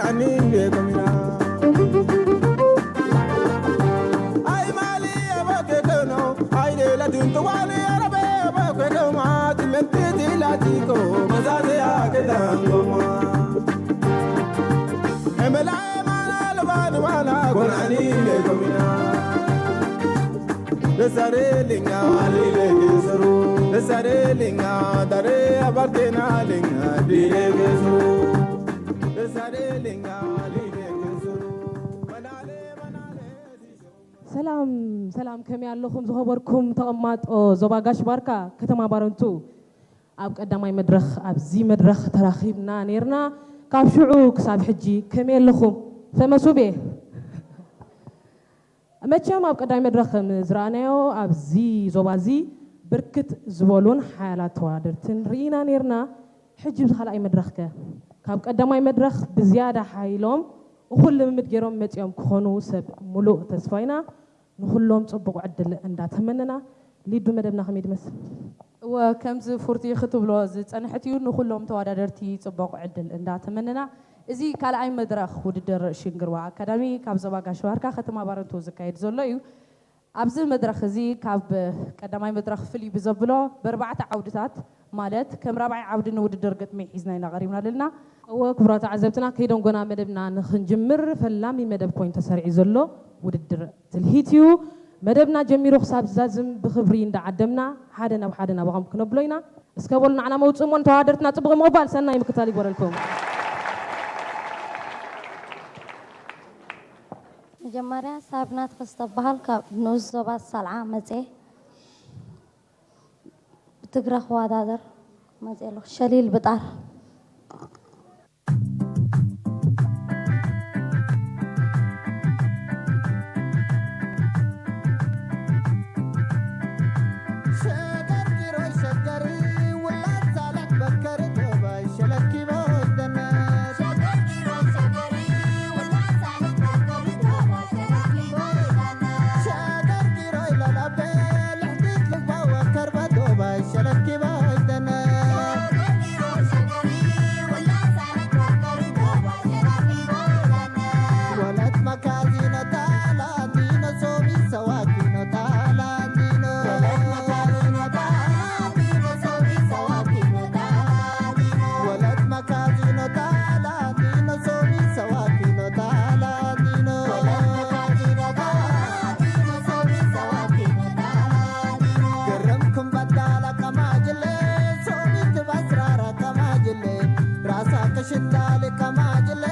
Ani le komina. Ai mali aboke kono, ai de la tunto wani arabe aboke koma, timenti di la tiko, mazaze ake dangoma. Emela emana lo bani wana, gon ani le komina. Lesare linga, ali le gesuru. Lesare linga, dare abarte na linga, dire gesuru. ሰላም ሰላም፣ ከመይ ኣለኹም ዝኸበርኩም ተቐማጦ ዞባ ጋሽ ባርካ ከተማ ባረንቱ? ኣብ ቀዳማይ መድረኽ ኣብዚ መድረኽ ተራኺብና ነይርና። ካብ ሽዑ ክሳብ ሕጂ ከመይ ኣለኹም? ፈመሱቤ። መቸም ኣብ ቀዳማይ መድረኽ ከም ዝረኣናዮ ኣብዚ ዞባ እዚ ብርክት ዝበሉን ሓያላት ተወዳደርትን ርኢና ነይርና። ሕጂ ኣብዚ ካልኣይ መድረኽ ከ ካብ ቀዳማይ መድረኽ ብዝያዳ ሓይሎም እኹል ልምምድ ገይሮም መፂኦም ክኾኑ ሰብ ሙሉእ ተስፋ ኢና። ንኹሎም ፅቡቕ ዕድል እንዳተመነና። ሊዱ፣ መደብና ከመይ ድመስል? እወ፣ ከምዚ ፉርቲ ክትብሎ ዝፀንሐት እዩ። ንኹሎም ተወዳደርቲ ፅቡቕ ዕድል እንዳተመነና። እዚ ካልኣይ መድረኽ ውድድር ሽንግርዋ ኣካዳሚ ካብ ዞባ ጋሽ ባርካ ከተማ ባረንቱ ዝካየድ ዘሎ እዩ። ኣብዚ መድረኽ እዚ ካብ ቀዳማይ መድረኽ ፍልይ ብዘብሎ ብኣርባዕተ ዓውድታት፣ ማለት ከም ራብዓይ ዓውዲ ንውድድር ግጥሚ ሒዝና ኢና ቀሪብና ኣለና። እወ፣ ክቡራት ተዓዘብትና፣ ከይደንጎና መደብና ንኽንጅምር ፈላሚ መደብ ኮይኑ ተሰሪዑ ዘሎ ውድድር ትልሂት እዩ። መደብና ጀሚሩ ክሳብ ዝዛዝም ብኽብሪ እንዳዓደምና ሓደ ናብ ሓደ ናባኹም ክነብሎ ኢና። እስከ በሉ ንዓና መውፅእ እሞ ንተወዳደርትና ፅቡቕ ምቕባል ሰናይ ምክታል ይግበረልኩም። መጀመርያ ሳብናት ክስተበሃል ካብ ንኡስ ዞባ ሳልዓ መፅኤ። ብትግረ ክወዳደር መፅኤ ኣለኹ። ሸሊል ብጣር። ሸገር ጊሮይ ሸገር ውላድ ሳልሕ በከር ዶባይ ሸለኪቦ ይደነስ። ሸገር ጊሮይ ለላቤ ልሕዲት ልባ ወከርበ ዶባይ ሸለኪቦ ይደነስ። ወለት መካዚኖ ታላንዲኖ ሶሚ ሰዋኪኖ ታላንዲኖ። ወለት መካዚኖ ታላንዲኖ ሶሚ ሰዋኪኖ ታላንዲኖ። ግርም ክምበዳላ ከማጅሌ ሶሚ ትባስራራ ከማጅሌ ራሳ ክሽንዳሊ ከማጅሌ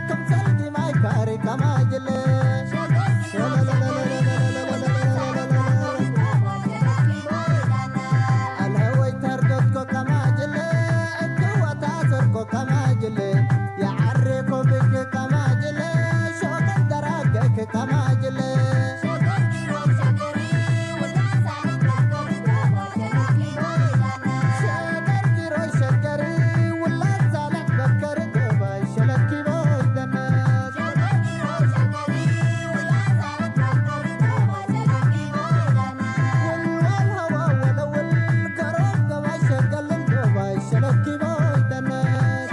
ክምሰል ዲማይ ካሪ ከማጅሌ። ኣልሀወይ ተርገትኮ ከማጅሌ እክወታ ሰርኮ ከማጅሌ የዓሬኮ ብክ ከማጅሌ ሾቀት ደራገክ ከማጅሌ። ሸገር ጊሮይ ሸገር ውላድ ሳልሕ በከር ዶባይ ሸለኪቦ ይደነስ። ወልዋል ሀዋ ወለውል ከሮብ ገባይ ሸገልን ዶባይ ሸለኪቦ ይደነስ።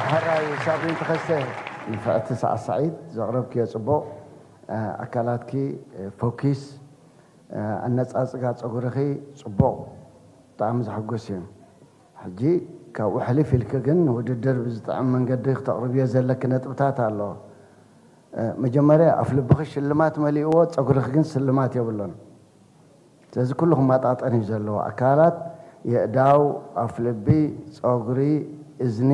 ሕራይ ሳብሪን ተኸስተ። ንፍዕቲ ሰዓት ሰዒድ ዘቕረብክዮ ጽቡቕ፣ ኣካላትኪ ፎኪስ ኣነጻጽጋ ጸጉርኺ ጽቡቕ፣ ብጣዕሚ ዘሐጉስ እዩ። ሕጂ ካብኡ ሕልፍ ኢልኪ ግን ንውድድር ብዝጥዕም መንገዲ ክተቕርብዮ ዘለኪ ነጥብታት ኣሎ። መጀመርያ ኣፍልብኺ ሽልማት መሊእዎ፣ ጸጉርኺ ግን ስልማት የብሎን። ስለዚ ኩሉ ክመጣጠን እዩ ዘለዎ። ኣካላት፣ የእዳው፣ ኣፍልቢ፣ ጸጉሪ፣ እዝኒ፣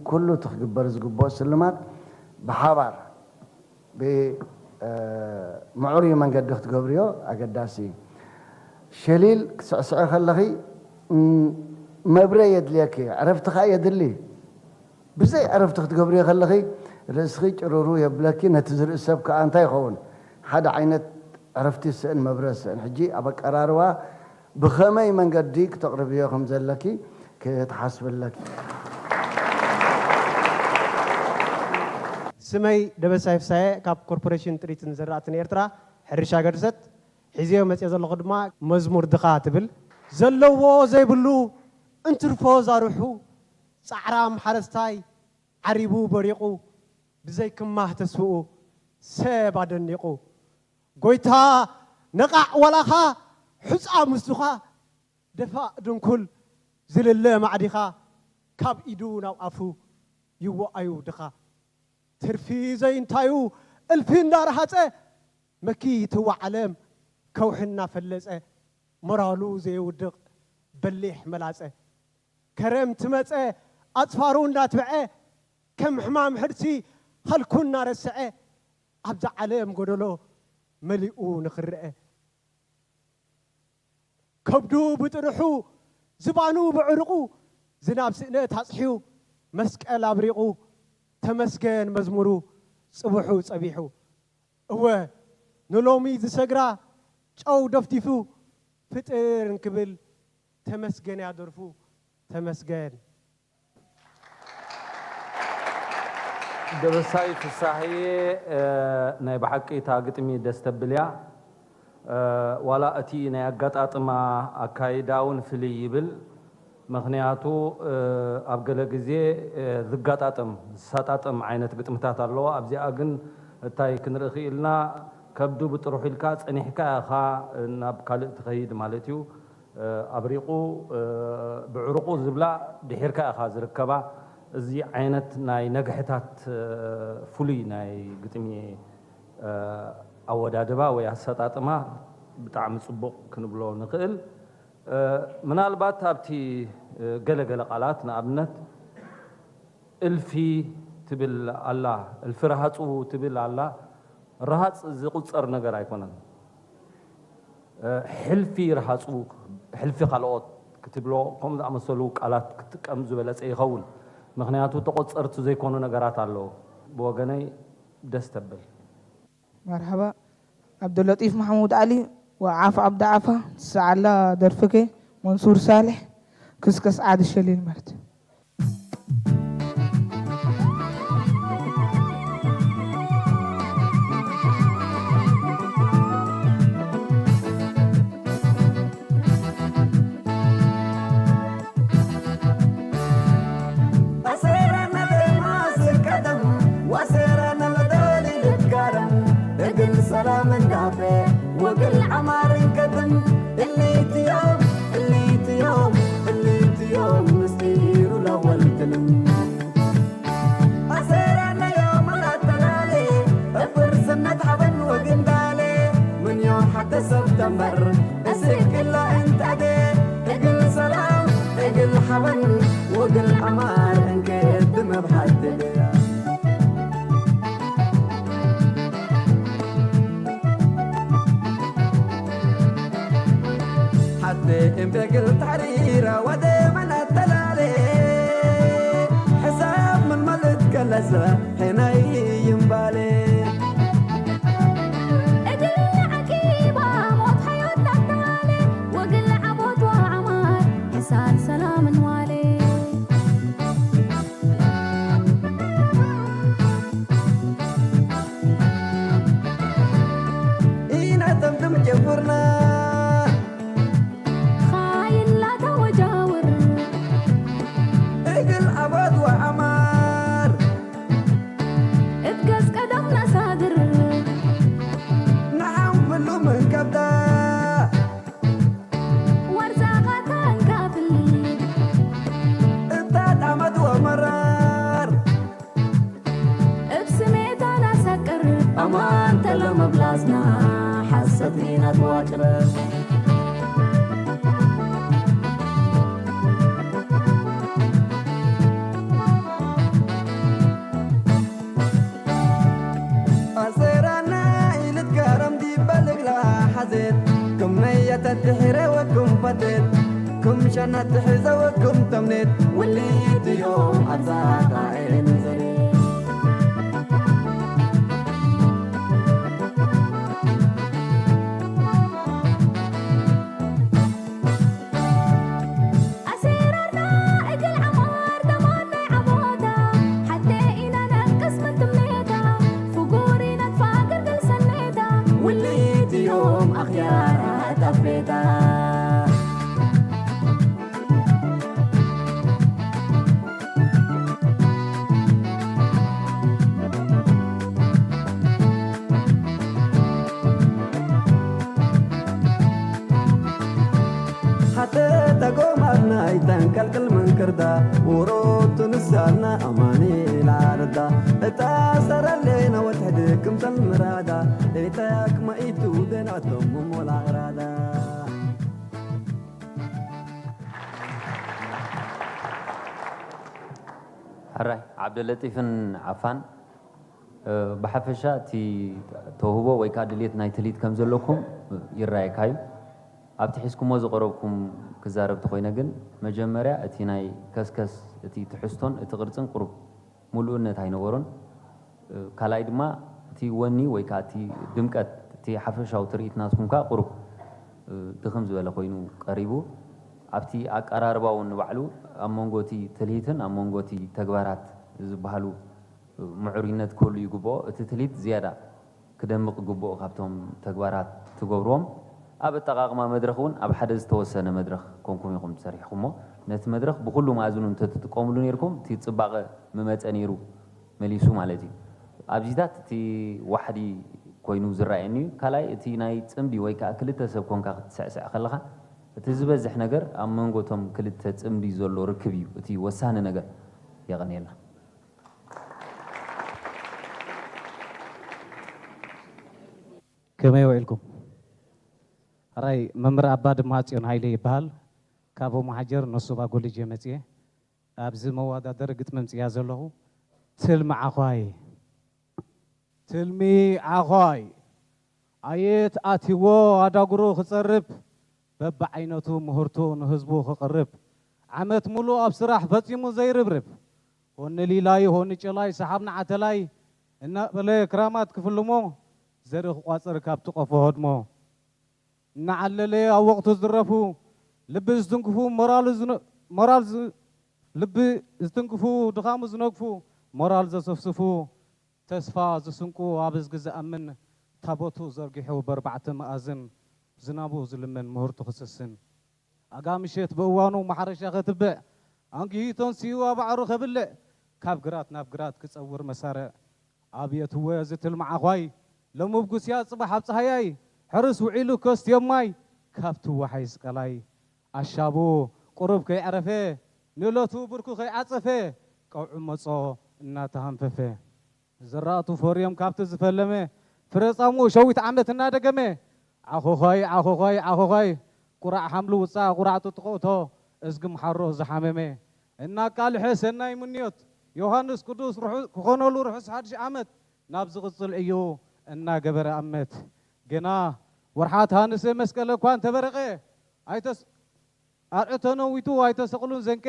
ኩሉ እቲ ክግበር ዝግብኦ ስልማት ብሓባር ብምዕሩይ መንገዲ ክትገብርዮ ኣገዳሲ እዩ። ሸሊል ክትስዕስዒ ከለኺ፣ ም፣ መብረ የድልየኪ፣ ዕረፍቲ ኸኣ የድሊ። ብዘይ ዕረፍቲ ክትገብርዮ ከለኺ፣ ርእስኺ ጭሩሩ የብለኪ፣ ነቲ ዝርኢ ሰብ ከኣ እንታይ ይኸውን? ሓደ ዓይነት ዕረፍቲ ይስእን፣ መብረ ይስእን። ሕጂ ኣብ ኣቀራርባ ብኸመይ መንገዲ ክተቕርብዮ ከም ዘለኪ ክትሓስቢ ኣለኪ። ስመይ ደበሳይ ፍሳየ፣ ካብ ኮርፖሬሽን ጥሪትን ዘራእትን ኤርትራ፣ ሕርሻ ገርሰት። ሒዘዮ መጽየ ዘለኹ ድማ መዝሙር ድኻ ትብል። ዘለዎ ዘይብሉ እንትርፎ ዛርሑ፣ ጻዕራም ሓረስታይ ዓሪቡ በሪቑ፣ ብዘይ ክማህ ተስፍኡ ሰብ ኣደኒቑ። ጎይታ ነቓዕ ዋላኻ ሑጻ ምስዱኻ፣ ደፋእ ድንኩል ዝልለ ማዕዲኻ፣ ካብ ኢዱ ናብ ኣፉ ይወኣዩ ድኻ። ትርፊ ዘይንታዩ እልፊ እንዳረሃጸ፣ መኪትዋ ዓለም ከውሒ እናፈለጸ፣ ሞራሉ ዘየውድቕ በሊሕ መላጸ። ከረምቲ መጸ ኣጽፋሩ እናትብዐ፣ ከም ሕማም ሕርሲ ሃልኩ እናረስዐ፣ ኣብዛ ዓለም ጎደሎ መሊኡ ንኽረአ። ከብዱ ብጥርሑ ዝባኑ ብዕርቑ፣ ዝናብ ስእነት ኣጽሕዩ መስቀል ኣብሪቑ፣ ተመስገን መዝሙሩ ጽብሑ ጸቢሑ። እወ ንሎሚ ዝሰግራ ጨው ደፍዲፉ፣ ፍጥር እንክብል ተመስገን እያ ደርፉ። ተመስገን። ደበሳይ ፍሳህየ፣ ናይ ብሓቂ እታ ግጥሚ ደስ ተብል እያ። ዋላ እቲ ናይ ኣጋጣጥማ ኣካይዳ እውን ፍልይ ይብል። ምኽንያቱ ኣብ ገለ ግዜ ዝጋጣጥም ዝሰጣጥም ዓይነት ግጥምታት ኣለዎ። ኣብዚኣ ግን እንታይ ክንርኢ ክኢልና፣ ከብዱ ብጥርሑ ኢልካ ጸኒሕካ ኢኻ ናብ ካልእ ትኸይድ ማለት እዩ። ኣብሪቑ ብዕሩቑ ዝብላ ድሒርካ ኢኻ ዝርከባ። እዚ ዓይነት ናይ ነግሕታት ፍሉይ ናይ ግጥሚ ኣወዳድባ ወይ ኣሰጣጥማ ብጣዕሚ ጽቡቕ ክንብሎ ንኽእል። ምናልባት ኣብቲ ገለ ገለ ቃላት ንኣብነት እልፊ ትብል ኣላ፣ እልፊ ረሃጹ ትብል ኣላ። ረሃጽ ዝቑጸር ነገር ኣይኮነን። ሕልፊ ረሃጹ፣ ሕልፊ ካልኦት ክትብሎ፣ ከምኡ ዝኣመሰሉ ቃላት ክትጥቀም ዝበለጸ ይኸውን። ምኽንያቱ ተቖጸርቲ ዘይኮኑ ነገራት ኣለዉ። ብወገነይ ደስ ተብል። መርሐባ ዓብዱለጢፍ ማሕሙድ ዓሊ ወዓፍ ዓብዲ ዓፋ ትስዓላ ደርፍከ መንሱር ሳልሕ ክስከስ ዓዲ ሸሊል መርት። ሸነት ትሕዘወኩም ተምኔት ውሊት እዮም ኣብዛ ጣዕን ዘሬ። ኣሴራርና እግል ዓማር ደማን ናይ ዓቦታ፣ ሓቴ ኢና ነቅስ መትምኔታ፣ ፍጉር ኢና ትፋግር ግል ሰኔታ፣ ውሊት እዮም ኣኽያራት ኣፍሬታ። ሓተታ ጎማርና ይተንቀልቅል መንክርዳ፣ ውሮቱ ንሳና ኣማኑኤል ዓርዳ፣ እታ ሰረሌና ወትሕድ ክምሰል ምራዳ፣ እታ ክማኢቱ ደናቶም ሞላ ራዳ። ሕራይ ዓብደለጢፍን ዓፋን፣ እ፣ ብሓፈሻ እቲ ተውህቦ ወይ ከኣ ድልየት ናይ ትልሂት ከም ዘለኩም ይረኣየካ እዩ። ኣብቲ ሒዝኩሞ ዝቐረብኩም ክዛረብ ተኾይነ ግን፣ መጀመርያ እቲ ናይ ከስከስ፣ እቲ ትሕዝቶን እቲ ቅርጽን ቁሩብ ምሉእነት ኣይነበሮን። እ፣ ካልኣይ ድማ እቲ ወኒ ወይ ከኣ እቲ ድምቀት፣ እቲ ሓፈሻዊ ትርኢት ናትኩም ከኣ ቁሩብ፣ እ፣ ድኽም ዝበለ ኮይኑ ቀሪቡ። ኣብቲ ኣቀራርባ እውን ንባዕሉ ኣብ መንጎ እቲ ትልሂትን ኣብ መንጎ እቲ ተግባራት ዝበሃሉ ምዕሩይነት ክህሉ ይግብኦ። እቲ ትልሂት ዝያዳ ክደምቕ ይግብኦ ካብቶም ተግባራት ትገብርዎም። ኣብ ኣጠቓቕማ መድረኽ እውን ኣብ ሓደ ዝተወሰነ መድረኽ ኮንኩም ኢኹም ሰሪሕኹሞ። ነቲ መድረኽ ብኹሉ መኣዝኑ እንተትጥቀምሉ ነይርኩም፣ እቲ ጽባቐ ምመጸ ነይሩ መሊሱ ማለት እዩ። ኣብዚታት እቲ ዋሕዲ ኮይኑ ዝረኣየኒ እዩ። ካልኣይ፣ እቲ ናይ ጽምዲ ወይ ከኣ ክልተ ሰብ ኮንካ ክትስዕስዕ ከለኻ፣ እቲ ዝበዝሕ ነገር ኣብ መንጎ እቶም ክልተ ጽምዲ ዘሎ ርክብ እዩ እቲ ወሳኒ ነገር። የቐንየልና። ከመይ ውዒልኩም? ሕራይ መምህር ኣባ ድማ ጽዮን ሃይለ ይበሃል። ካብ ኦሞ ሓጀር ኖሶባ ኮሌጅ እየ መጽየ። ኣብዚ መወዳደሪ ግጥሚ ኣምጽያ ዘለኹ። ትልሚ ዓዃይ። ትልሚ ዓዃይ። ኣየት ኣትይዎ ኣዳጉሩ ክጸርብ፣ በብዓይነቱ ምህርቱ ንህዝቡ ክቕርብ፣ ዓመት ሙሉእ ኣብ ስራሕ ፈጺሙ ዘይርብርብ፣ ሆኒ ሊላይ፣ ሆኒ ጨላይ፣ ሰሓብ ንዓተላይ እናበለ ክራማት ክፍልሞ፣ ዘርኢ ክቋጽር ካብቲ ቆፎ ህድሞ። እናዓለለ ኣብ ወቕቱ ዝድረፉ፣ ልቢ ዝትንክፉ፣ ሞራል ዝነ-፣ ሞራል ዝ-፣ ልቢ ዝትንክፉ፣ ድኻሙ ዝነግፉ፣ ሞራል ዘሰፍስፉ፣ ተስፋ ዝስንቁ፣ ኣብ እዝጊ ዝኣምን፣ ታቦቱ ዘርጊሑ በርባዕተ መኣዝን፣ ዝናቡ ዝልምን፣ ምህርቱ ክስስን። ኣጋ ምሸት ብእዋኑ ማሕረሻ ከትብዕ፣ ኣንጊሂ ተንሲኡ ኣባዕሩ ከብልዕ፣ ካብ ግራት ናብ ግራት ክጸውር መሳርዕ። ኣብየትወ እዚ ትልሚ ዓዃይ፣ ለሙብ ጉስያ ጽባሕ ኣብ ጸሃያይ፣ ሕርስ ውዒሉ ከስትዮ ማይ፣ ካብቲ ወሓይስ ቀላይ። ኣሻቡ ቁሩብ ከይዐረፈ፣ ንእለቱ ብርኩ ከይዓጸፈ፣ ቀውዒ መጾ እናተሃንፈፈ። ዝራእቱ ፈርዮም ካብቲ ዝፈለመ፣ ፍረ ጻምኡ ሸዊት ዓመት እናደገመ፣ ዓኾዃይ፣ ዓኾዃይ፣ ዓኾዃይ፣ ቁራዕ ሓምሊ ውጻእ፣ ቁራዕ ጥጥቖ እቶ፣ እዝጊ ምሓሮ ዝሓመመ፣ እናቃልሐ ሰናይ ምንዮት፣ ዮሃንስ ቅዱስ ርሑ-፣ ክኾነሉ ርሑስ ሓድሽ ዓመት፣ ናብ ዝቕጽል ዕዮ እናገበረ ኣመት። ገና ወርሓት ሃንሰ መስቀል እኳ እንተበረቐ፣ ኣይተስ-፣ ኣርዑ ተነዊቱ ኣይተሰቕሉን ዘንቀ፣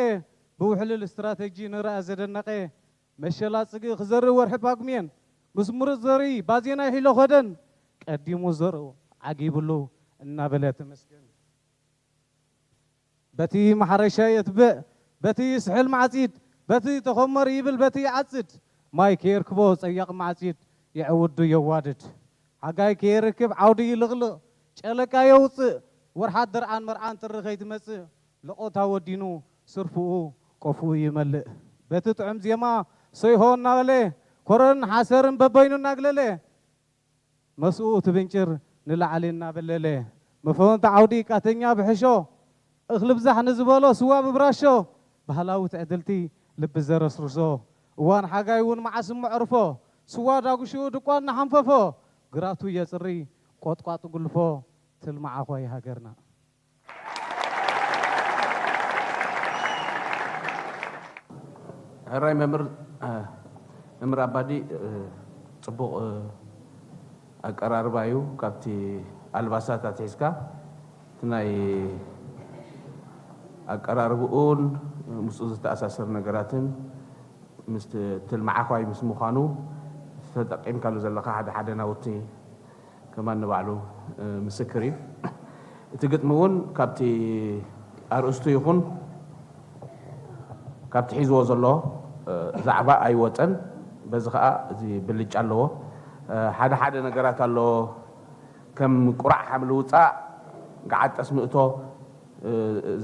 ብውሕልል ስትራተጂ ንርኣ ዘደነቐ፣ መሸላ ጽግኢ ክዘርእ ወርሒ ጳጉሜን፣ ምስ ምሩጽ ዘርኢ ባዜና ይሒሎ ኸደን፣ ቀዲሙ ዘርኡ ዓጊብሉ እናበለ ተመስገን። በቲ ማሕረሻ የትብዕ፣ በቲ ይስሕል ማዕጺድ፣ በቲ ተኾመር ይብል፣ በቲ ይዓጽድ፣ ማይ ከየርክቦ ጸያቕ ማዕጺድ፣ የዕውዱ የዋድድ። ሓጋይ ከየርክብ ዓውዲ ይልቕልቕ፣ ጨለቃ የውጽእ፣ ወርሓት ደርዓን መርዓን ጥሪ ከይትመጽእ፣ ለቖታ ወዲኑ ስርፍኡ ቆፍኡ ይመልእ። በቲ ጥዑም ዜማ ሰይሆ እናበለ፣ ኮረርን ሓሰርን በበይኑ እናግለለ፣ መስኡ ትብንጭር ንላዕሊ እናበለለ፣ መፈወንቲ ዓውዲ ቃተኛ ብሕሾ፣ እኽሊ ብዛሕ ንዝበሎ ስዋ ብብራሾ፣ ባህላዊ ትዕድልቲ ልቢ ዘረስርሶ፣ እዋን ሓጋይ እውን መዓስ እሞ ዕርፎ፣ ስዋ ዳጉሽኡ ድቋን እናሓንፈፎ፣ ግራቱ የጽሪ ቆጥቋጥ ጉልፎ፣ ትልሚ ዓኾይ ሃገርና። ሕራይ መምህር፣ እ፣ መምህር ኣባዲ፣ እ፣ ጽቡቕ፣ እ፣ ኣቀራርባ እዩ። ካብቲ ኣልባሳት ኣትሒዝካ እቲ ናይ ኣቀራርብኡን ምስኡ ዝተኣሳሰር ነገራትን ምስ ትልማዓኳይ ምስ ምዃኑ ተጠቂምካሉ ዘለኻ ሓደ ሓደ ናውቲ ከማን ንባዕሉ ምስክር እዩ። እቲ ግጥሚ እውን ካብቲ ኣርእስቱ ይኹን ካብቲ ሒዝዎ ዘሎ ዛዕባ ኣይወፀን። በዚ ከዓ እዚ ብልጫ ኣለዎ። ሓደ ሓደ ነገራት ኣለዎ። ከም ቁራዕ ሓምሊ ውፃእ፣ ገዓት ጠስሚ እቶ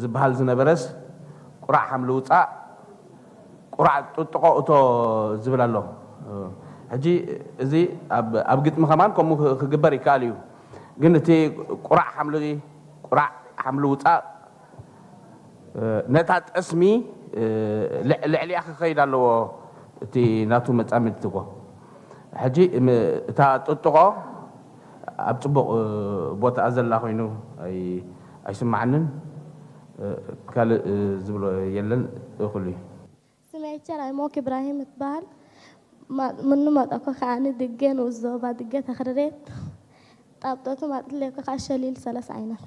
ዝበሃል ዝነበረስ፣ ቁራዕ ሓምሊ ውፃእ፣ ቁራዕ ጥጥቆ እቶ ዝብል ኣሎ። ሕጂ እዚ ኣብ ግጥሚ ከማን ከምኡ ክግበር ይከኣል እዩ። ግን እቲ ቁራዕ ሓምሊ ቁራዕ ሓምሊ ውፃእ ነታ ጠስሚ ልዕሊኣ ክኸይድ ኣለዎ። እቲ ናቱ መፃምድቲ እኮ ሕጂ እታ ጥጥቆ ኣብ ፅቡቕ ቦታኣ ዘላ ኮይኑ ኣይስማዓንን። ካልእ ዝብሎ የለን። እኹል እዩ። ስመይ ቸር ኣይሞክ ኢብራሂም እትበሃል። ምኑ መጠኮ ከዓኒ ድገ ንኡስ ዞባ ድገ ተኽርሬት ጣብጠቱ ማጥሌኮ ከዓ ሸሊል ሰለስ ዓይነት።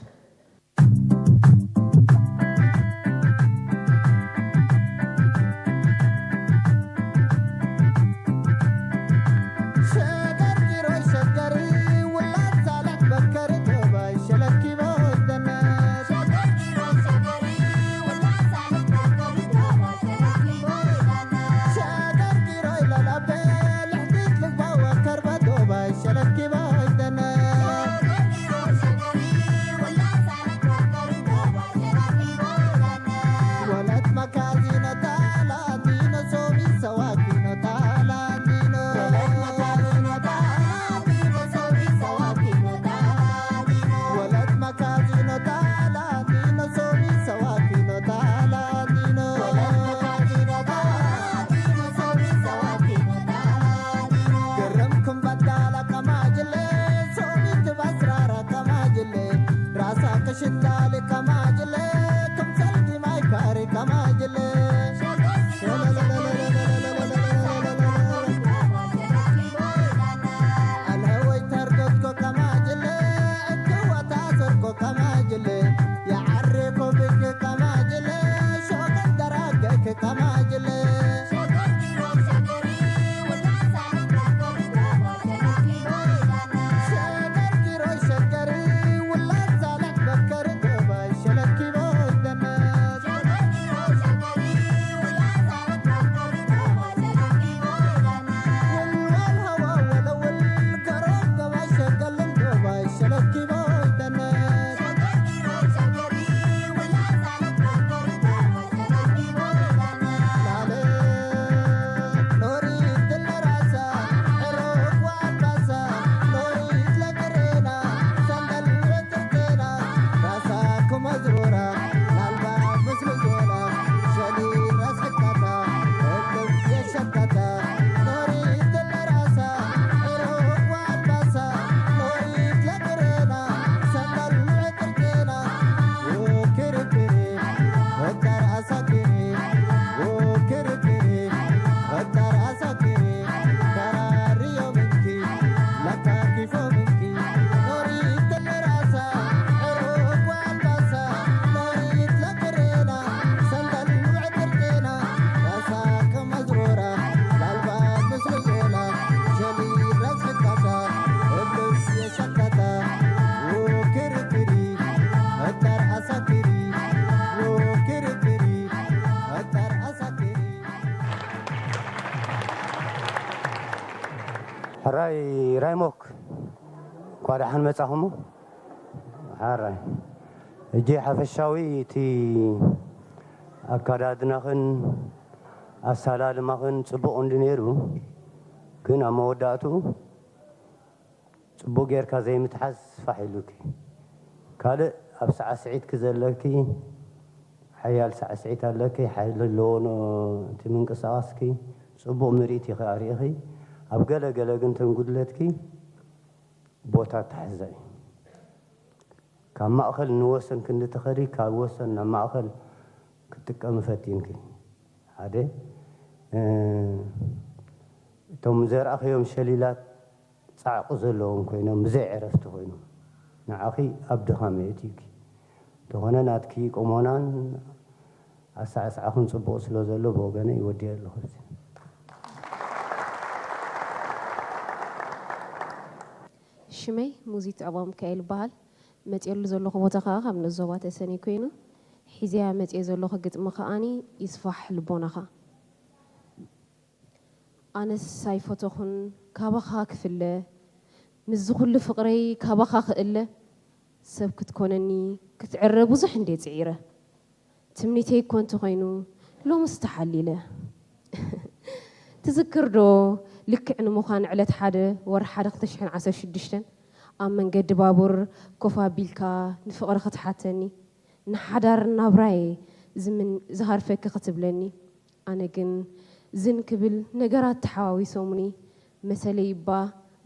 ሕራይ ራይሞክ፣ እንኳ ደሓን መጻኹም። ሕራይ። ሕጂ ሓፈሻዊ እቲ ኣካዳድናኽን ኣሳላልማኽን ጽቡቕ እንዲ ነይሩ፣ ግን ኣብ መወዳእትኡ ጽቡቕ ጌርካ ዘይምትሓዝ ፋሕ ኢሉኪ። ካልእ ኣብ ሳዕስዒትኪ ዘለኪ ሓያል ሳዕስዒት ኣለኪ፣ ሓይሊ ኣለዎ እቲ ምንቅስቓስኪ፣ ጽቡቕ ምርኢት ኢኺ ኣርኢኺ። ኣብ ገለ ገለ ግን ተን ጉድለትኪ ቦታ ኣተሓሕዛ እዩ። ካብ ማእኸል ንወሰን ክንዲ ትኸዲ፣ ካብ ወሰን ናብ ማእኸል ክትጥቀሚ ፈቲንኪ። ሓደ እቶም ዘርኣኽዮም ሸሊላት ጻዕቒ ዘለዎም ኮይኖም ብዘይ ዕረፍቲ ኮይኖም ንዓኺ ኣብ ድኻም የእትዩኪ። እንተኾነ ናትኪ ቆሞናን ኣሳዕሳዕኹም ጽቡቕ ስለ ዘሎ ብወገነይ ይወድዮ ኣለኹ። ሽመይ ሙዚት ኣባ ሚካኤል ይበሃል። መፅየሉ ዘለኹ ቦታ ከዓ ካብ ንዞባ ተሰነይ ኮይኑ፣ ሒዘያ መፅየ ዘለኹ ግጥሚ ከዓኒ ይስፋሕ ልቦናኻ። ኣነስ ኣይፈተኹን ካባኻ ክፍለ፣ ምስዚ ኩሉ ፍቕረይ ካባኻ ክእለ፣ ሰብ ክትኮነኒ ክትዕረ ብዙሕ እንዴ ፅዒረ። ትምኒተይ እኮ እንተኾይኑ ሎምስ ተሓሊለ። ትዝክር ዶ ልክዕ ንምዃን ዕለት ሓደ ወርሒ ሓደ ክልተ ሽሕን ዓሰርተ ሽዱሽተን ኣብ መንገዲ ባቡር ኮፍ ኣቢልካ ንፍቕሪ ክትሓተኒ፣ ንሓዳር ናብራየ ዝምን- ዝሃርፈኪ ክትብለኒ። ኣነ ግን ዝን ክብል ነገራት ተሓዋዊሶምኒ፣ መሰለይ እባ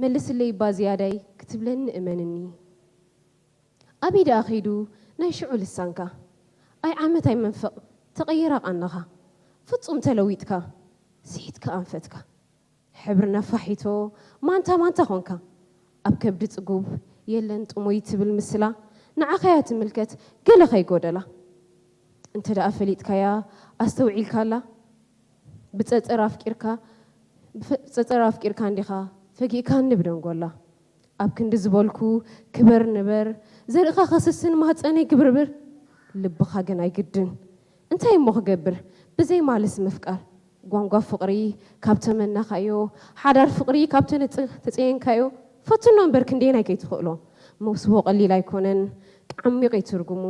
መልስለይ እባ ዝያዳይ ክትብለኒ እመንኒ። ኣበይ ደኣ ከይዱ ናይ ሽዑ ልሳንካ? ኣይ ዓመት ኣይ መንፈቕ ተቐይራ ቃናኻ። ፍጹም ተለዊጥካ ስሒትካ ኣንፈትካ። ሕብሪ ነፋሒቶ ማንታ ማንታ ኾንካ። ኣብ ከብዲ ጽጉብ የለን ጥሙይ ትብል ምስላ ንዓኻያ ትምልከት ገለ ከይጎደላ። እንተ ደኣ ፈሊጥካያ ኣስተውዒልካላ። ብጸጸር ኣፍቂርካ ብጸጸር ኣፍቂርካ እንዲኻ ፈጊእካኒ ብደንጎላ። ኣብ ክንዲ ዝበልኩ ክበር ንበር ዘርእኻ ከስስን ማህጸነይ ግብርብር። ልብኻ ግን ኣይግድን እንታይ እሞ ክገብር ብዘይ ማልስ ምፍቃር። ጓንጓ ፍቕሪ ካብ ተመናኻዮ ሓዳር ፍቕሪ ካብ ተነጽ- ተጸየንካዮ ፈትኖ እምበር ክንደየናይ ከይትኽእሎ። መውስቦ ቀሊል ኣይኮነን ዓሚቕ እዩ ትርጉሙ።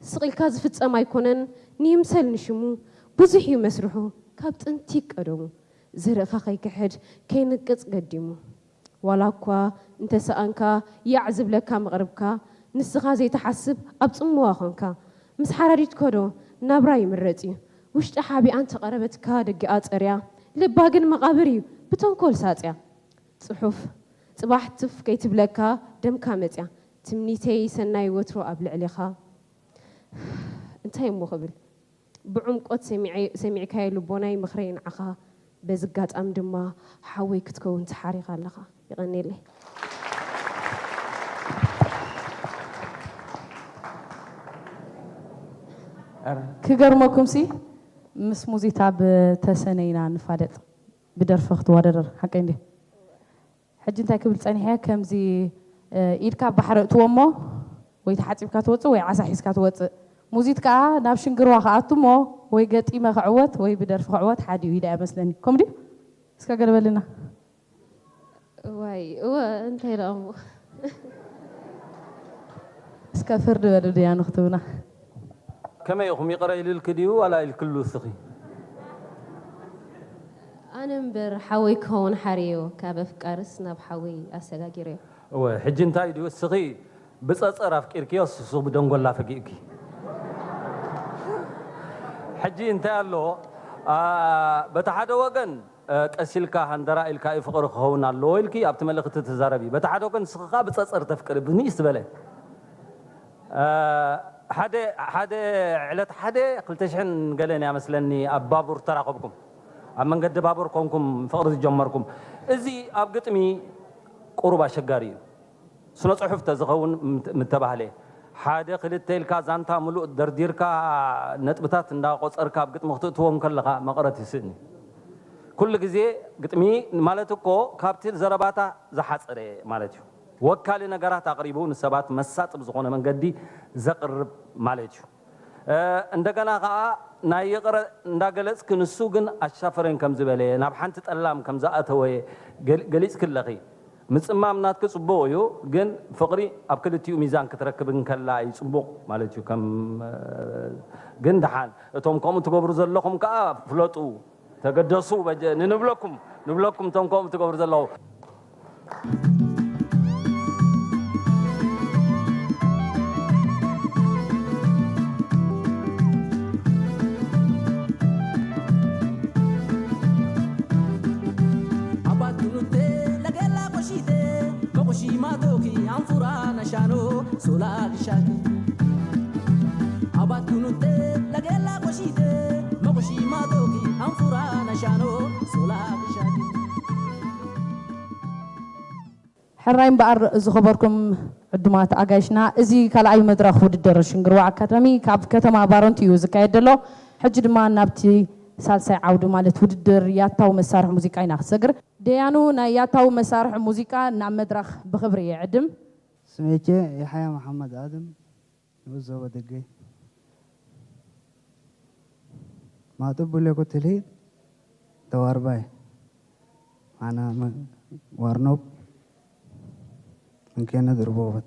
ስቕ ኢልካ ዝፍጸም ኣይኮነን ንይምሰል ንሽሙ ብዙሕ እዩ መስርሑ ካብ ጥንቲ ቀደሙ። ዘርእኻ ከይክሕድ ከይንቅጽ ገዲሙ። ዋላ እኳ እንተሰኣንካ ያዕ ዝብለካ መቕርብካ ንስኻ ዘይትሓስብ ኣብ ጽምዋ ኾንካ ምስ ሓራዲት ከዶ ናብራ ይምረጽ እዩ። ውሽጢ ሓቢኣ እንተቐረበትካ ደጊኣ ጸርያ ልባ ግን መቓብር እዩ ብተንኮል ሳጽያ። ጽሑፍ ጽባሕ ትፍ ከይትብለካ ደምካ መጽያ ትምኒተይ ሰናይ ወትሩ ኣብ ልዕሌኻ። እንታይ እሞ ክብል ብዕምቆት ሰሚዐ- ሰሚዕካዮ ልቦናይ ምኽረይ ንዓኻ በዚ ኣጋጣሚ ድማ ሓወይ ክትከውን ተሓሪኻ ኣለኻ። የቐንየለይ። ክገርመኩም ሲ ምስ ሙዚታ ብተሰነ ኢና ንፋለጥ ብደርፊ ክትወዳደር ሓቀይ እንዲ ሕጂ እንታይ ክብል ጸኒሐ ከምዚ ኢድካ ኣብ ባሕሪ እትዎ እሞ ወይ ተሓጺብካ ትወጽእ ወይ ዓሳ ሒዝካ ትወጽእ ሙዚት ከኣ ናብ ሽንግርዋ ክኣቱ እሞ ወይ ገጢመ ክዕወት ወይ ብደርፊ ክዕወት ሓዲኡ ኢለ እያ መስለኒ ከምኡ ድዩ እስከ ገለ በልና እዋይ እወ እንታይ ደኣ እሞ እስከ ፍርዲ በሉ ድያ ንክትብና ከመይ ኢኹም ይቕረ ኢልልኪ ድዩ ዋላ ኢልክሉ እስኺ? ኣነ እምበር ሓወይ ክኸውን ሓርዮ ካብ ኣፍቃርስ ናብ ሓወይ ኣሰጋጊርዮ። እወ ሕጂ እንታይ ድዩ እስኺ ብጸጸር ኣፍቂርክዮ እሱ ብደንጎላ ፈጊእኪ። ሕጂ እንታይ ኣሎ በቲ ሓደ ወገን ቀስ ኢልካ ሃንደራ ኢልካ እዩ ፍቕሪ ክኸውን ኣለዎ ኢልኪ ኣብቲ መልእኽቲ ትዛረቢ። በቲ ሓደ ወገን ንስኺ ከኣ ብጸጸር ተፍቅሪ ብንእስ ዝበለ ሓደ ሓደ ዕለት ሓደ ክልተ ሽሕን ገለን እያ መስለኒ ኣብ ባቡር ተራኸብኩም ኣብ መንገዲ ባቡር ኮንኩም ፍቕሪ ዝጀመርኩም እዚ ኣብ ግጥሚ ቁሩብ ኣሸጋሪ እዩ ስነ ጽሑፍ ተዝኸውን ምተባህለ ሓደ ክልተ ኢልካ ዛንታ ምሉእ ደርዲርካ ነጥብታት እንዳቆጸርካ ኣብ ግጥሚ ክትእትዎም ከለኻ መቐረት ይስእን እዩ ኩሉ ግዜ ግጥሚ ማለት እኮ ካብቲ ዘረባታ ዝሓጸረ ማለት እዩ ወካሊ ነገራት ኣቕሪቡ ንሰባት መሳጢ ብዝኾነ መንገዲ ዘቕርብ ማለት እዩ። እንደገና ኸዓ ናይ ይቕረ እንዳገለጽኪ ንሱ ግን ኣሻፈረን ከም ዝበለ ናብ ሓንቲ ጠላም ከም ዝኣተወ ገሊጽኪ ኣለኺ። ምጽማም ናትኪ ጽቡቕ እዩ ግን ፍቕሪ ኣብ ክልቲኡ ሚዛን ክትረክብ እንከላ እዩ ጽቡቕ ማለት እዩ ከም ግን ደሓን እቶም ከምኡ ትገብሩ ዘለኹም ከኣ ፍለጡ። ተገደሱ በጀ ንንብለኩም ንብለኩም እቶም ከምኡ ትገብሩ ዘለዉ። ሕራይ እምበኣር ዝኸበርኩም ዕዱማት ኣጋይሽና፣ እዚ ካልኣይ መድረኽ ውድድር ሽንግርዋ ኣካዳሚ ካብ ከተማ ባረንቱ እዩ ዝካየድ ዘሎ። ሕጂ ድማ ናብቲ ሳልሳይ ዓውዲ ማለት ውድድር ያታዊ መሳርሒ ሙዚቃ ኢና ክሰግር። ደያኑ ናይ ያታዊ መሳርሒ ሙዚቃ ናብ መድረኽ ብኽብሪ ይዕድም። ስሜቼ የሓያ መሓመድ ኣድም፣ ንኡስ ዞባ ደገ። ማጥብ ቡሌኮ ትልሂት ተዋርባይ። ኣና መ-፣ ዋርኖብ እንኬነ ድርቦበት።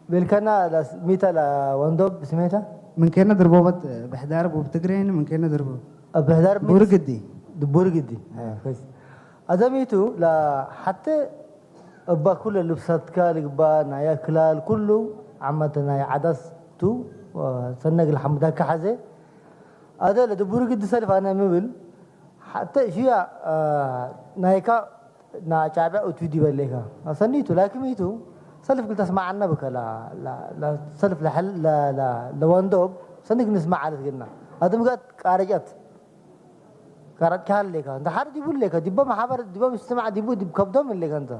ቤልከና ላስ-፣ ሚታ ላ ወንዶብ ስሜታ? من كنا دربوبة بحدار بوب تجرين، من كنا دربوب. أه، بحدار ميت؟ بورقدي. بورقدي. أه، كويس. أدميتو لا حتى أبا كل لبساتك لقبا نايا كلال كله عامة نايا عدس تو، أه، سنق الحمد كحزة. هذا لدبورقدي سلف أنا مبل. حتى شيا، أه، نايكا ና ጫብዕ እቱ ዲበ ሌካ። ኣሰኒቱ ላኪሚቱ ሰልፍ ክልተ ስማዓና ብከላ፣ ላ፣ ላ፣ ሰልፍ ለሐል፣ ላ፣ ላ፣ ለወንዶብ ሰኒግ ንስማዕ ዓለት ግና። ኣቶም ጋት ቃረጫት። ቃረጭ ካል ሌካ። እንተ ሓደ ዲቡ ሌካ። ዲቦ መሓበር፣ ዲቦ ምስትማዕ፣ ዲቡ፣ ዲብ ከብዶም ሌካ እንተ።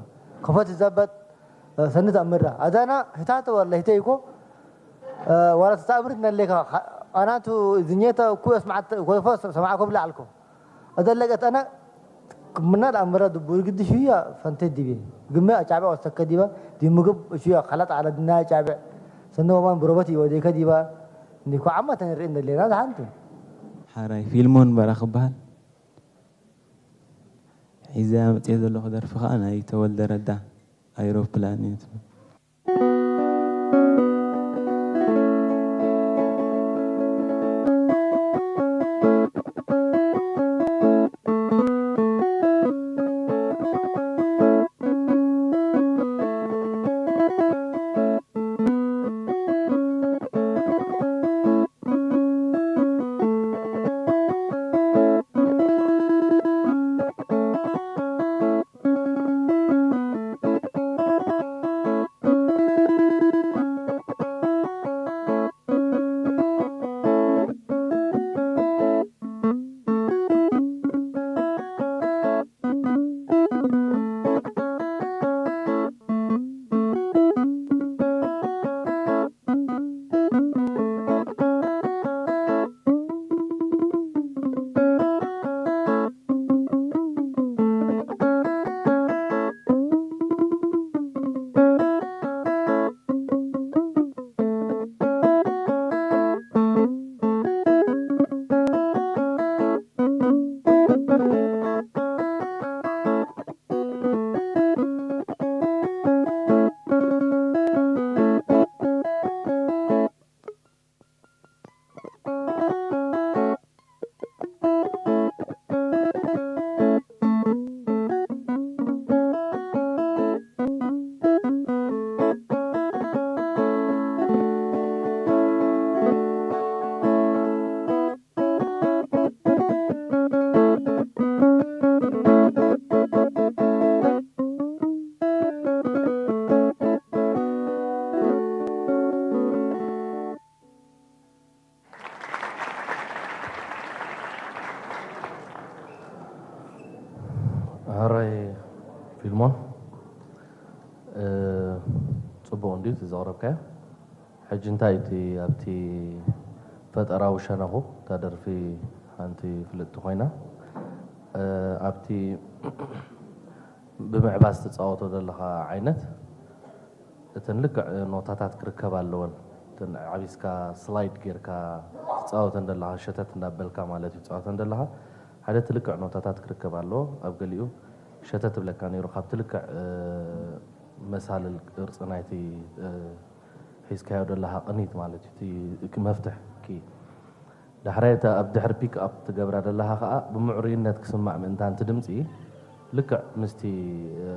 ከፈት ዘበት፣ እ፣ ሰኒ ተእምራ። ኣዛና ህታተ ወላ ህተይኮ፣ እ፣ ወላ ተጻብርት ነሌካ። ኸ-፣ ኣናቱ ዝኘተ ኩ ስማዓት፣ ኮይፎ ሰማዓ ኮብላ ኣልኮ። እተለቀት ኣነ ክምና ለኣምረ ድቡር ግዲ ሽያ ፈንቴ ዲቤ። ግመ ኣጫበ ወሰከ ዲባ፣ ዲ ምግብ ሽያ ከላጥ ኣለ ድና ኣጫበ። ሰነ ወማን ብሮበት ይወዴከ ዲባ። እንዲኮ ዓማ ተንርኢ እንደሌና ዝሓንቱ። ሓራይ ፊልሞን በራ ክበሃል። ሒዘ ኣምፅኦ ዘለኹ ደርፊ ከዓ ናይ ተወልደ ረዳ ኣይሮፕላን እዩ ትብል። ዘቕረብካዮ። ሕጂ እንታይ እቲ ኣብቲ ፈጠራዊ ሸነኹ እታ ደርፊ ሓንቲ ፍልጥቲ ኮይና፣ እ፣ ኣብቲ ብምዕባስ ትጻወቶ ዘለኻ ዓይነት እተን ልክዕ ኖታታት ክርከብ ኣለወን። እተን ዓቢስካ ስላይድ ጌርካ ትጻወተን ዘለኻ፣ ሸተት እንዳበልካ ማለት እዩ፣ ትጻወተን ዘለኻ ሓደ እቲ ልክዕ ኖታታት ክርከብ ኣለዎ። ኣብ ገሊኡ ሸተት ትብለካ ነይሩ፣ ካብቲ ልክዕ፣ እ፣ መሳልል ቅርጺ ናይቲ፣ እ፣ ሒዝካዮ ዘለኻ ቅኒት ማለት እዩ፣ እቲ መፍትሕ ኪ። ዳሕራይ እታ ኣብ ድሕሪ ፒክ ኣፕ ትገብራ ዘለኻ ከኣ ብምዕሩይነት ክስማዕ ምእንታን እቲ ድምጺ ልክዕ ምስቲ፣ እ፣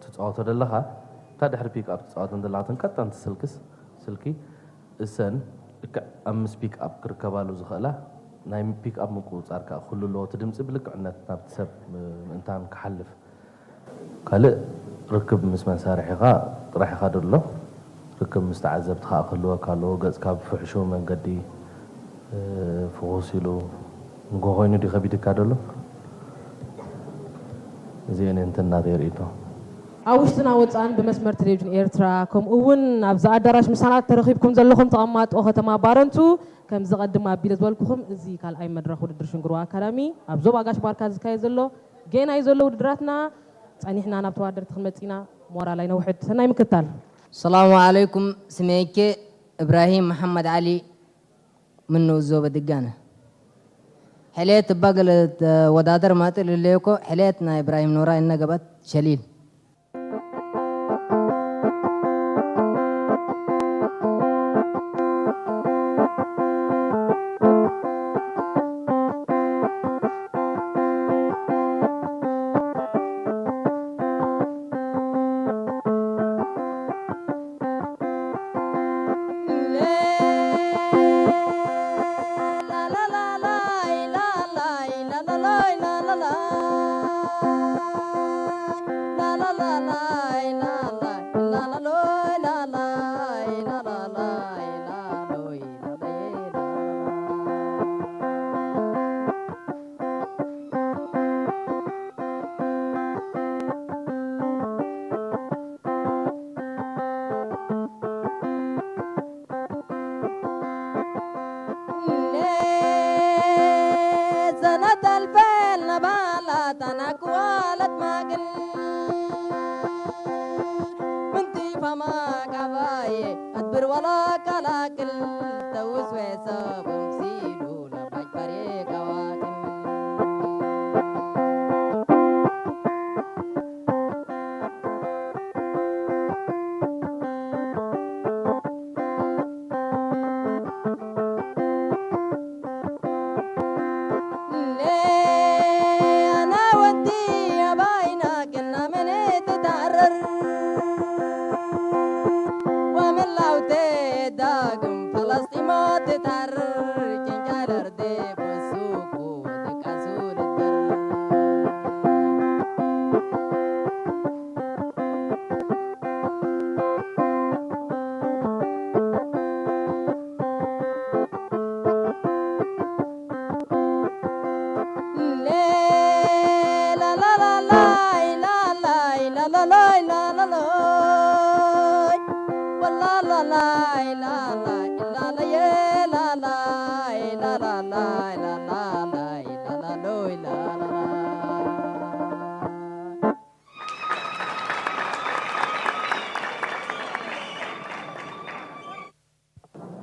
ትጻወቶ ዘለኻ፣ እታ ድሕሪ ፒክ ኣፕ ትጻወተን ዘለኻ እተን ቀጠንቲ ስልክስ፣ ስልኪ እሰን ልክዕ ኣብ ምስ ፒክ ኣፕ ክርከባሉ ዝኽእላ ናይ ፒክ ኣፕ ምቁጽጻር ከኣ ክህሉ ኣለዎ። እቲ ድምጺ ብልክዕነት ናብቲ ሰብ፣ እ፣ ምእንታን ክሓልፍ። ካልእ ርክብ ምስ መሳርሒኻ ጥራሕ ኢኻ ደሎ። ርክብ ምስ ተዓዘብቲ ኸኣ ክህልወካ ኣለዎ። ገጽካ ብፍሕሹው መንገዲ፣ እ፣ ፍኹስ ኢሉ ንጎ ኮይኑ ድዩ ከቢድካ ደሎ? እዚአን እየን እተን ናተይ ርእይቶ። ኣብ ውሽጥን ኣብ ወጻእን ብመስመር ቴሌቪዥን ኤርትራ፣ ከምኡ እውን ኣብዚ ኣዳራሽ ምሳና ተረኺብኩም ዘለኹም ተቐማጦ ከተማ ባረንቱ፣ ከም ዝቐድም ኣቢለ ዝበልኩኹም፣ እዚ ካልኣይ መድረኽ ውድድር ሽንግርዋ ኣካዳሚ ኣብ ዞባ ጋሽ ባርካ ዝካየድ ዘሎ፣ ጌና እዩ ዘሎ ውድድራትና። ጸኒሕና ናብ ተወዳደርቲ ክንመጽእ ኢና። ሞራል ኣይነውሕድ። ሰናይ ምክትታል። ሰላሙ ዓለይኩም። ስሜኬ እብራሂም መሓመድ ዓሊ፣ ምን ንኡስ ዞበ ድጋነ። ሕልየት እባ ገለ ተወዳደር ማጥእ ልለየኮ፣ ሕልየት ናይ እብራሂም ኖራ እነገበት ሸሊል።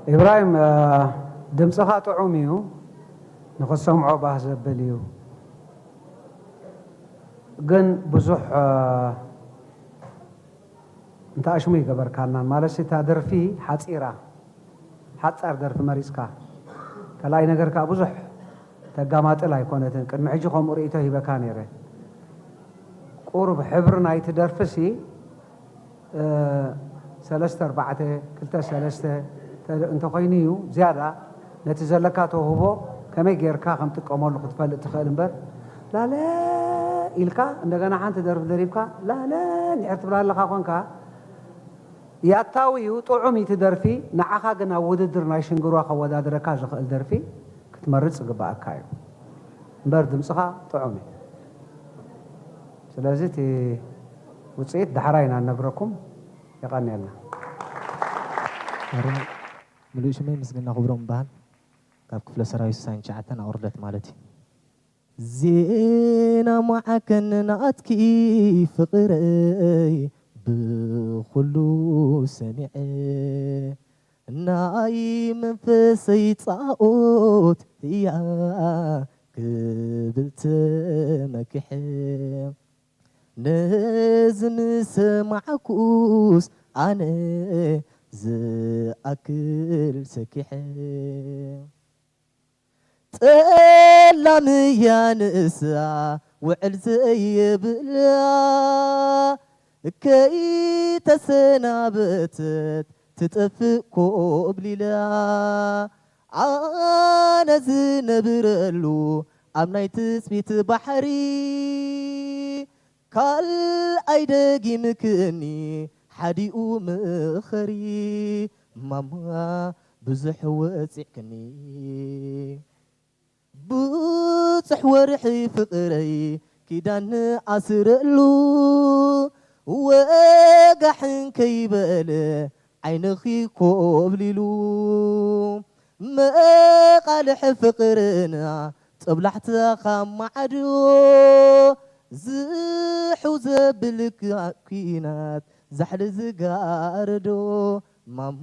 ኢብራሂም፣ እ፣ ድምፅኻ ጥዑም እዩ፣ ንኽሰምዖ ባህ ዘብል እዩ። ግን ብዙሕ፣ እ፣ እንተ ኣሽሙ ይገበርካናን፣ ማለት እታ ደርፊ ሓፂራ፣ ሓፃር ደርፊ መሪፅካ። ካልኣይ ነገር ከዓ ብዙሕ ተጋማጥል ኣይኮነትን። ቅድሚ ሕጂ ከምኡ ርእይቶ ሂበካ ነይረ። ቁሩብ ሕብሪ ናይቲ ደርፊ ሲ፣ እ፣ ሰለስተ ኣርባዕተ፣ ክልተ ሰለስተ ተ-፣ እንተኾይኑ እዩ ዝያዳ ነቲ ዘለካ ተውህቦ ከመይ ጌርካ ከም ጥቀመሉ ክትፈልጥ ትኽእል እምበር፣ ላለ ኢልካ እንደገና ሓንቲ ደርፊ ደሪብካ ላለ እንድሕር ትብላ ኣለኻ ኮንካ፣ ያታዊ እዩ፣ ጥዑም እዩ እቲ ደርፊ። ንዓኻ ግን ኣብ ውድድር ናይ ሽንግርዋ ከወዳድረካ ዝኽእል ደርፊ ክትመርጽ ዝግባኣካ እዩ እምበር ድምጽኻ ጥዑም እዩ። ስለዚ እቲ ውጽኢት ዳሕራይ ኢና ነብረኩም። የቐንየልና። ኣረ፣ ምሉእ ሽመይ ምስግና ክብሮም እበሃል። ካብ ክፍለ ሰራዊት ስሳይን ትሽዓተን ኣቑርደት ማለት እዩ። ዜና መዓከን ናትኪ ፍቕረይ ብኹሉ ሰሚዐ፣ ናይ መንፈሰይ ጻኦት እያ ክብል ተመኪሐ። ነዚ ምስ ሰማዕኩስ ኣነ ዝኣክል ሰኪሐ። ጠላም እያ ንእሳ ውዕል ዘየብላ፣ ከይተሰናበተት ትጠፍእ ኮብሊላ። ኣነ ዝነብረሉ ኣብ ናይ ትጽቢት ባሕሪ፣ ካልኣይ ደጊምክኒ ሓዲኡ ምኸሪ። ማማ ብዙሕ ወጺዕክኒ። ብዙሕ ወርሒ ፍቕረይ ኪዳን ኣስረሉ፣ ወጋሕን ከይበለ ዓይንኺ ኮብሊሉ። መቓልሕ ፍቕርና ጦብላሕታ ካብ ማዕዶ፣ ዝሕው ዘብል ካ-፣ ኲናት ዛሕሊ ዝጋረዶ። ማማ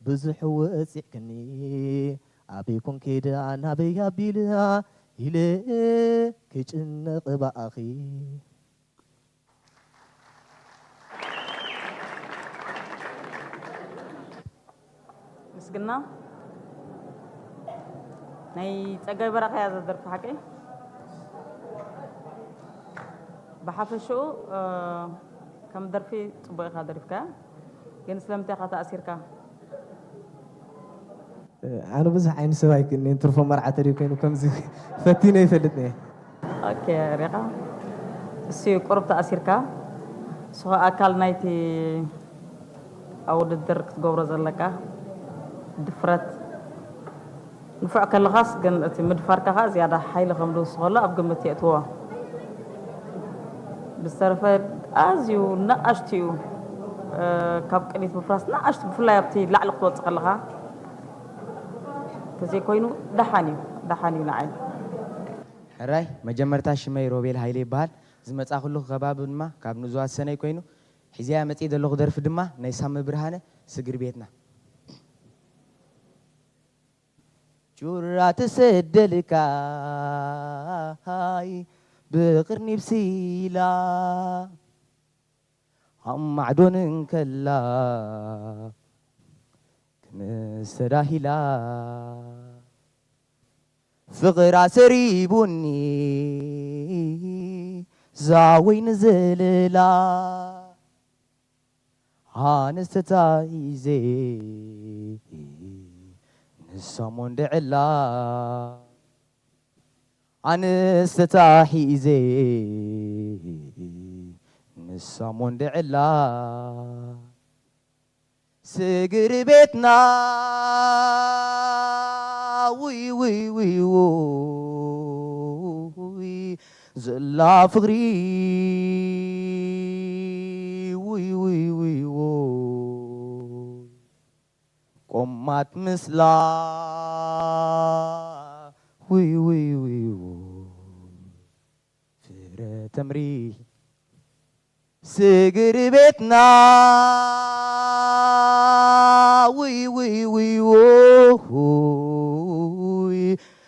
ብዙሕ ወጺዕክኒ፣ ኣበይ ኮንኪ ደኣ ናበይ ኣቢላ ኢለ ክጭነቕ ብኣኺ። ምስግና ናይ ጸጋይ በራኺ እያ ዘደርፊ ሓቀይ። ብሓፈሽኡ፣ እ፣ ከም ደርፊ ጽቡቕ ኢኻ ደሪፍካ፣ ግን ስለምንታይ ኢኻ ተኣሲርካ? ኣነ ብዙሕ ዓይኒ ሰብ ኣይክእልን'የ፣ ትርፎ መርዓ ተድዩ ኮይኑ ከምዚ ፈቲነ ይፈልጥን'የ። ኦኬ፣ ሪኻ። እሱ እዩ ቁሩብ ተኣሲርካ። እሱ ኸኣ ኣካል ናይቲ ኣብ ውድድር ክትገብሮ ዘለካ ድፍረት። ንፉዕ ከለኻስ ግን እቲ ምድፋርካ ኸኣ ዝያዳ ሓይሊ ከም ዝውስኸሉ ኣብ ግምት የእትዎ። ብዝተረፈ ኣዝዩ ንኣሽቱ እዩ፣ እ፣ ካብ ቅኒት ምፍራስ ንኣሽቱ፣ ብፍላይ ኣብቲ ላዕሊ ክትወጽእ ከለኻ። ተዘይኮይኑ ደሓን እዩ፣ ደሓን እዩ ንዓይ። ሕራይ፣ መጀመርታ ሽመይ ሮቤል ሃይለ ይበሃል። ዝመጻኹሉ ከባቢ ድማ ካብ ንዙዋት ሰነይ ኮይኑ፣ ሒዘያ መጺእ ዘለኹ ደርፊ ድማ ናይ ሳሚ ብርሃነ ስግር ቤትና። ጩራ ትሰደልካይ ብቕርኒ ብሲላ፣ ኣብ ማዕዶን እንከላ ክንስ ተዳሂላ። ፍቕራ ሰሪቡኒ ዛወይኒ ዘለላ፣ ኣነስ ተታሒዘ ንሳ ሞንደዕላ። ኣነስ ተታሒዘ ንሳ ሞንደዕላ። ስግር ቤትና ውይ ውይ ውይ ውይ ዘላ ፍቕሪ ውይ ውይ ውይ ውይ ቆማት ምስላ ውይ ውይ ውይ ውይ ፍረ ተምሪ ስግር ቤትና ውይ ውይ ውይ ውይ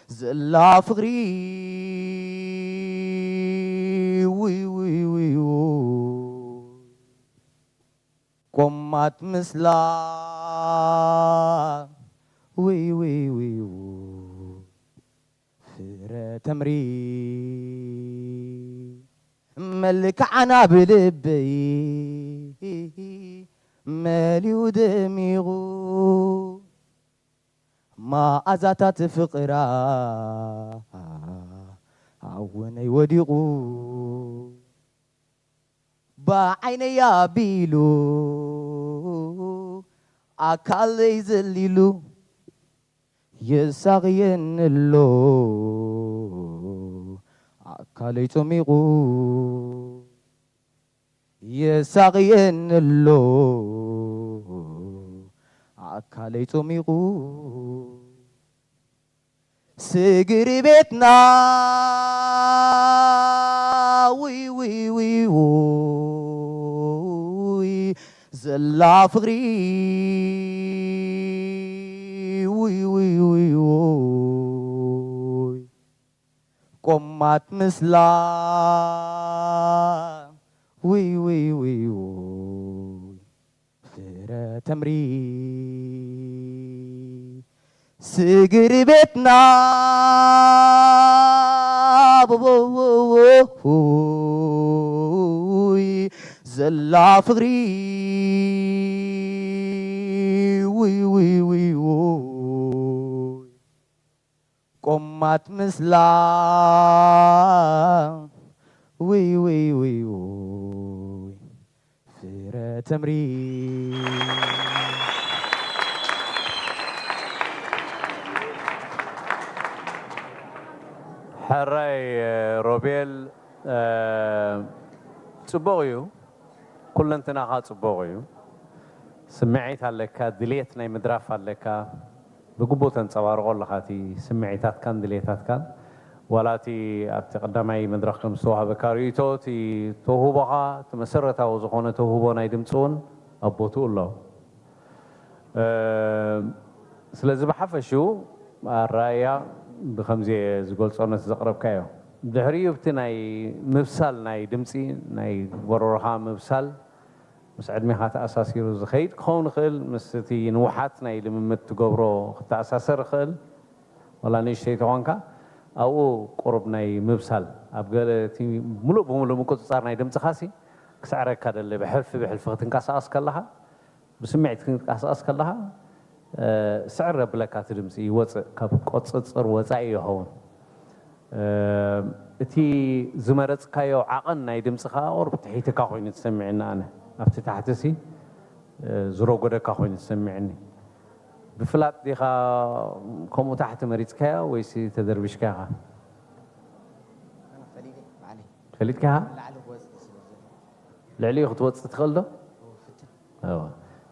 ዘላ ፍቕሪ ውይ ውይ ውይ ውይ ቆማት ምስላ ውይ ውይ ውይ ውይ ፍረ ተምሪ መልክዓና ብልበይ መሊኡ ደሚቑ መኣዛታት ፍቕራ ኣውነይ ወዲቑ ብዓይነይ ኣቢሉ ኣካለይ ዘሊሉ የሳቕየኒ ኣሎ ኣካለይ ጸሚቑ የሳቕየኒ ኣሎ ኣካለይ ጾሚቑ ስግሪ ቤትና ውይ ውይ ውይ ውይ ዘላ ፍቕሪ ውይ ውይ ውይ ውይ ቆማት ምስላ ውይ ውይ ውይ ውይ ፍረ ተምሪ ስግሪ ቤትና ብቦይ ዘላ ፍቕሪ ውይ ውይ ውይ ውይ ቆማት ምስላ ውይ ውይ ውይ ውይ ፍረ ተምሪ ሕራይ ሮቤል፣ ጽቡቕ እዩ። ኩለንትናኻ ጽቡቕ እዩ። ስምዒት ኣለካ፣ ድሌት ናይ ምድራፍ ኣለካ። ብግቡእ ተንጸባርቖ ኣለኻ እቲ ስምዒታትካን ድሌታትካን። ዋላ እቲ ኣብቲ ቀዳማይ መድረኽ ከም ዝተዋህበካ ርእይቶ፣ እቲ ተውህቦኻ፣ እቲ መሰረታዊ ዝኾነ ተውህቦ ናይ ድምጺ እውን ኣብ ቦትኡ ኣሎ። ስለዚ ብሓፈሽኡ ኣረኣእያ ብኸምዚ እየ ዝገልጾ ነቲ ዘቕረብካዮ። ድሕሪኡ ኣብቲ ናይ ምብሳል ናይ ድምጺ ናይ ጎረሮኻ ምብሳል ምስ ዕድሜኻ ተኣሳሲሩ ዝኸይድ ክኸውን ይኽእል፣ ምስ እቲ ንውሓት ናይ ልምምድ ትገብሮ ክተኣሳሰር ይኽእል። ዋላ ንእሽተይ ተኾንካ ኣብኡ ቁሩብ ናይ ምብሳል ኣብ ገለ እቲ ሙሉእ ብሙሉእ ምቁጽጻር ናይ ድምጽኻሲ ክስዕረካ ደለ ብሕልፊ ብሕልፊ ክትንቀሳቐስ ከለኻ ብስምዒት ክንቀሳቐስ ከለኻ ስዕር የብለካ እቲ ድምፂ ይወፅእ ካብ ቆፅፅር ወፃኢ ይኸውን እቲ ዝመረፅካዮ ዓቐን ናይ ድምፂ ከዓ ቁሩብ ትሒትካ ኮይኑ ትሰምዐኒ ኣነ ኣብቲ ታሕቲ ሲ ዝረጎደካ ኮይኑ ትሰምዐኒ ብፍላጥ ዲኻ ከምኡ ታሕቲ መሪፅካዮ ወይሲ ተደርቢሽካ ኢኻ ፈሊጥካ ኢኻ ልዕሊኡ ክትወፅእ ትኽእል ዶ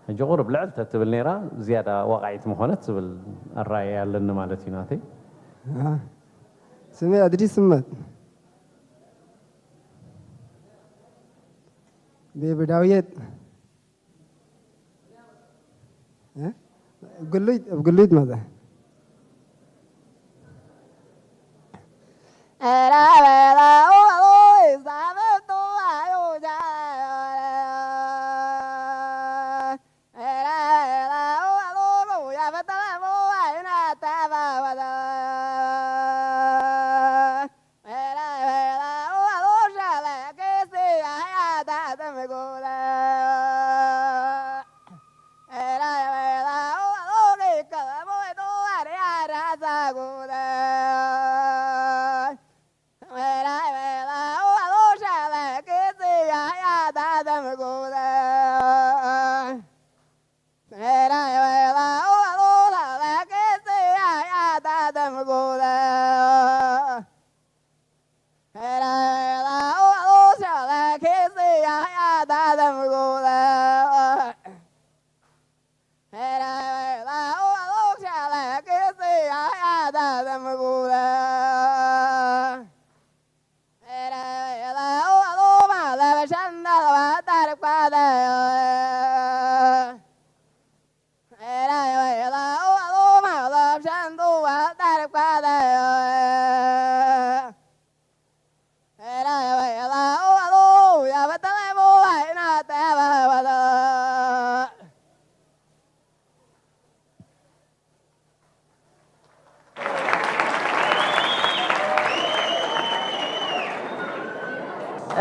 ሕጂ ቁሩብ ልዕል ተትብል ነይራ ዝያዳ ዋቃዒት ምኾነት ዝብል ኣራእያ ኣለኒ ማለት እዩ ናተይ ስሜ ኣድሪስ እመት ቤቢ ዳውየት ግሉይት ኣብ ግሉይት መዘ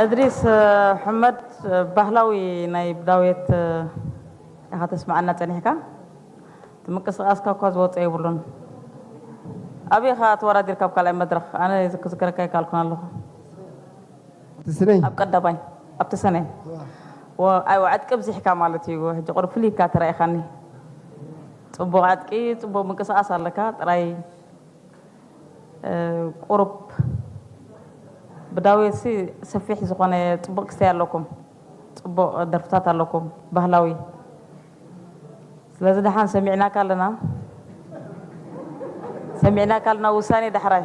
እድሪስ ሕመድ ባህላዊ ናይ ብዳውየት ኢኻ ተስምዓና ጸኒሕካ እቲ ምንቅስቃስካ እኳ ዝወፀ የብሉን ኣበይ ኢኻ ተወዳዲርካ ኣብ ካልኣይ መድረኽ ኣነ ክዝክረካ ይከኣልኩን ኣለኹ ትስነይ ኣብ ቀዳማይ ኣብቲ ሰነ ኣይዋ ዕጥቂ ብዚሕካ ማለት እዩ ሕጂ ቁሩብ ፍልይ ኢልካ ተራኢኻኒ ፅቡቕ ዕጥቂ ፅቡቕ ምንቅስቃስ ኣለካ ጥራይ ቁሩብ ብዳውየትሲ ሰፊሕ ዝኾነ ፅቡቕ ክስተይ ኣለኩም ፅቡቕ ደርፍታት ኣለኩም ባህላዊ ስለዚ ደሓን ሰሚዕናካ ኣለና፣ ሰሚዕናካ ኣለና። ውሳኔ ዳሕራይ